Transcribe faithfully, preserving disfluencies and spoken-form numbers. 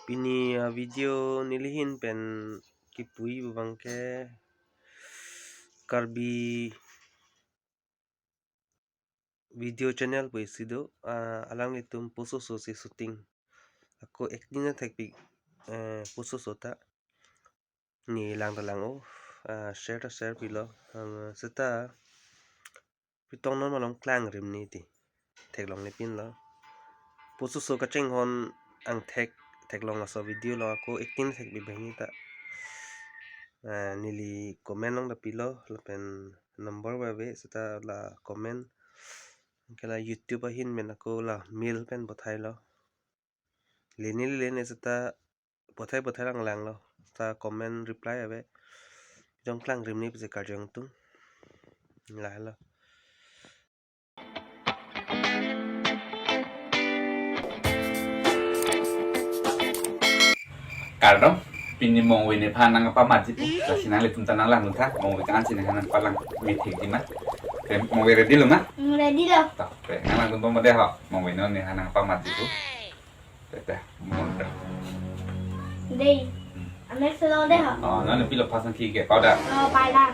Pini a video nelihin pen kipuji abang ke Karbi video channel pu isi do, ah, alanglitum pososo si shooting. Ako acting na thekpik, eh, pososo ta. Ne lang ta lang o, ah, share ta share pilo. Ah, seta pitong non malom klangrim ni ti theklongle pinlo. Pososo kachinghon angthek theklong laso video lo ako acting thekpik bang ni ta. Ah, neli comment along ta pilo lapen number ba ave seta la comment ke la YouTube ahin pen ako la mail pen bothailo. Lene lene seta bothai bothai lang langlo. Seta comment reply ave. Jong klangrim ni pusi karjong tung. Lahelo. Kardom, pini Mongve nephan nangpamatji pu. Lasi nanglitum ta nanglangdun tha, Mongve ko-an si nephan nangpalang methekji ma. Te Mongve ready lo ma? Hmm, ready lo. To, te nanglangdun bomba dei ho. Mongve non nephan nangpamatji pu. Te te, Mongve. Dei. Hmm. Amek selo dei ho. Oh, non pilo pasang ki ke powder. Oh, powder.